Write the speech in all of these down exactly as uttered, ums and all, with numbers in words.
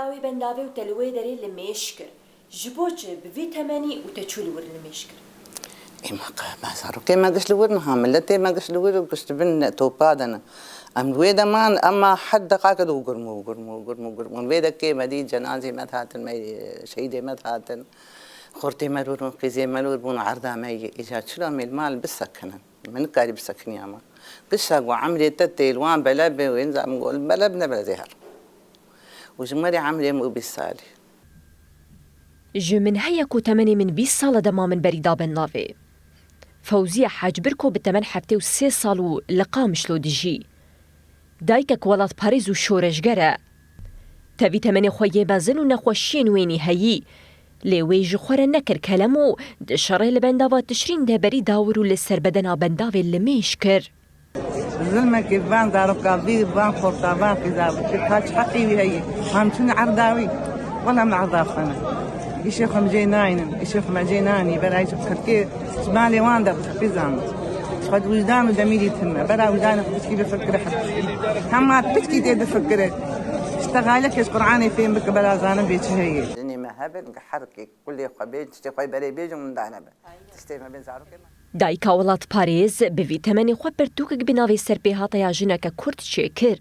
Dawî bendavê û te li wê derê li mêj kir. Ji bo çi bi vî temenî û te çû li wir li mêj kir? Ê me qe-, me zarokê me giş li wir niha, miletê me giş li wir û giş li bin topa de ne. Em li wê de man, ema her deqake de gurm û gurm û gurm û gurm û. Wê de kê me dî, cenazê me dihatin, me, şehîdê me dihatin. Xortê me li wir bûn, qîzê me li wir bûn, erda me yê. Îca çira me li mal bisekinin? Me nikarî bisekiniya me. Gişa ku emrê te tê li wan bele be, wê nizam got, bele bine bele zêher. Û ji me re emrê min û bîst salî. Ji min heye ku temenê min bîst sal e dema min berî da bendavê. Fewziye Hec Birko bi temen heftê û sê sal û li Qamişlo dijî. Dayikek welatparêz û şoreşger e. Tevî temenê xwe yê mezin û nexweşiyên wênî heyî. Lê wê ji xwe re nekir kelem û di şerê li bendava Tişrîn de berî dawir û li ser bedena bendavê limêj kir. Zilmekê van zaroka vî, van xorta, van qîza bikir, ka çi heqî wî heye? Em çûne erda wî. Wela em li erda xwe ne. Îşê xwe em jê naynin, îşê xwe me jê nanî, berayî ji Tirkê, ji malê wan de bi qîza me. Xwe di wijdan û demîrî tune, bera wijdanê xwe piçkî bifikire, hema piçkî tê bifikire. Ji texalekê ji Qur'anê fêm bike, bera zanin bê çi heye. Jinê me hebin, herikê kulê xwe bê, tiştê xwe berê bêjin, min dane be. Tiştê me bên zarokê me. Dayika welatparêz bi vî temenê xwe pirtûkek bi navê Serpêhata ya jineke kurd çêkir,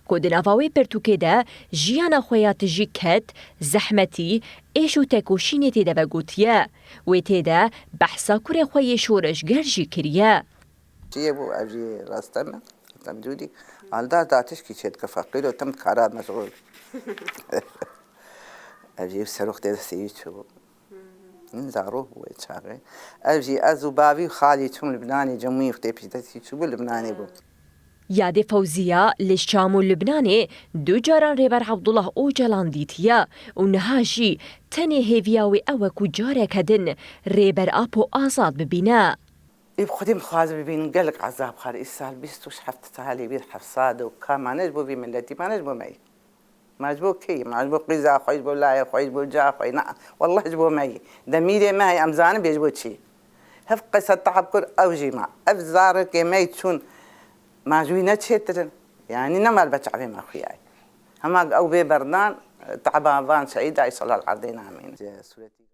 ku di nava wê pirtûkê de jiyana xwe ya tijî ked, zehmetî, êş û tekoşînê tê de vegotiye. Wê tê de behsa kurê xwe yê şoreşger jî kiriye. Çi ye bû, ev jî raste me. Em dûdî. Aldar da tişkî çê dike feqîr û tim kara meşxûl. Ev jî serok tê de seyî çûbû. Min zarok bû wê çaxê. Ev jî ez û bavî û xalî çûn Libnanê, cemûyî xwe tê piştdestî çûbû Libnanê bû. Yadê Fewziya li Şam û Libnanê du caran Rêber Abdullah Ocalan dîtiye û niha jî tenê hêviya wê ew e ku careke din Rêber Apo azad bibîne. Ê bi xwedê min dixwazî bibînim gelek ezab xwar. Îsal bîst û heft salî bîr hefsad û ka mane ji bo vî miletî, mane ji bo me yî. Ma ji bo kê yî? Ma ji bo qîza xwe, ji bo layê xwe, ji bo ca xwe? Na, wallah ji bo me yî. Demîrê me heye, em zanin bê ji bo çi. Hev qese te'b kir, ew jî ma. Ev zarokê me yî çûn, ma ji wî ne çêtir in. Yanî ne mal be çavê me xuyayî. Hema ew bê berdan, te'ba van şehîda îşallah li erdê namînin. Sûretî